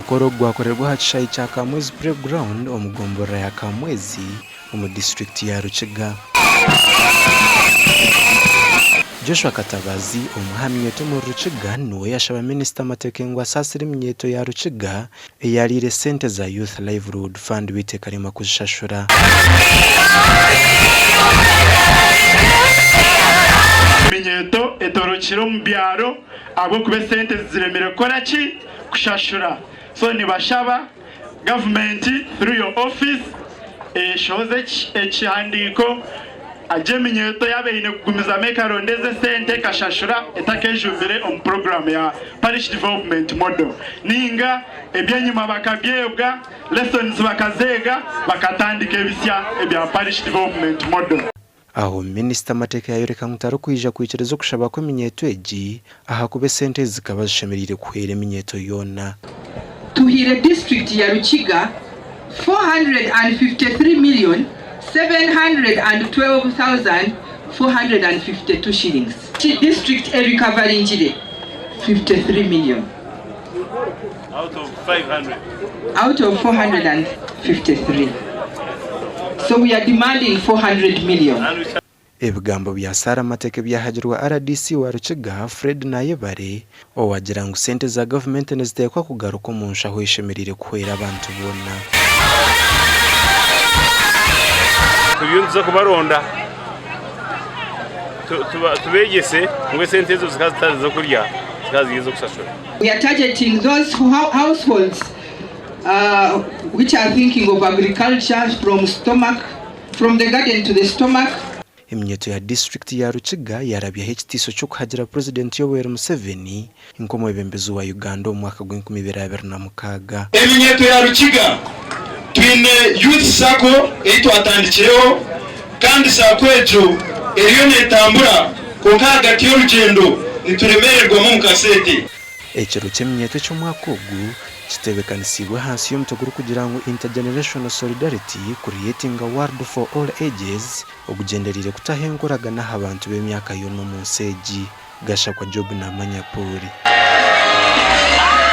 Omukoro ogu gwakorerwa aha kishaayi kya Kamwezi Playground omu gomborora ya Kamwezi omu disiturikiti ya Rukiga. Joshua Katabazi, omwe aha minyeeto omuri Rukiga niwe yashaba minisita Mateke ngu asaasire eminyeeto ya Rukiga eyariire sente za Youth Livelihood Fund beitu ekaremwa kuzishashura. Eminyeeto etorokire omu byaro ahabw'okuba esente ziremire kukora ki? Kushashura. So nibashaba gavumenti through your office eshohoze ekihandiiko agye eminyeeto yaaba eine kugumizamu ekaronda ezi esente ekashashura etakejumbire omu puroguraamu ya Parish Development Model ninga eby'enyima bakabyebwa, lessons bakazeega bakatandika ebisya ebya Parish Development Model. Aho Minisita Mateke yayoreka ngu tarikwija kwikiriza okushaba kw'eminyeeto egi ahakuba esente ezi zikaba zishemereire kuhwera eminyeeto yoona. Tuhaire disiturikiti ya Rukiga 453,712,452 shillings. Disiturikiti erikavaringire 53 million out of 453 so we are demanding 400 million. Ebigambo bya Sarah Mateke byahagirwa rdc wa Rukiga, Fred Nayebare, owagira ngu sente za gavumenti niziteekwa kugaruka omu nshaho eshemereire kuhwera abantu boona. Turiyo nituza kubaronda tubeegyese ngu esente ezo zikaba zitari z'okurya zikaba ziri ez'okushashura. We are targeting those households which are thinking of agriculture from stomach, from the garden to the stomach. Eminyeeto ya disiturikiti ya Rukiga yaarabyaho ekitiiso ky'okuhagira Purezidenti Yoweri Museveni nk'omwebembezi wa Uganda omu mwaka gw'enkumi ibiri abiri na mukaaga. Eminyeeto ya Rukiga twine Youth Sacco ei twatandikireho kandi Sacco egyo eriyo netambura kwonka ahagati y'orugyendo nituremererwamu omu kasente. Ekiro ky'eminyeeto eky'omwaka ogu kiteebekanisiibwe ahansi y'omutwe gurikugira ngu Intergenerational Solidarity, Creating a World for All Ages ogugyendereire kutaho enkoragana aha bantu b'emyaka yoona omu nsi egi. Gashakwa Job Namanya Poori.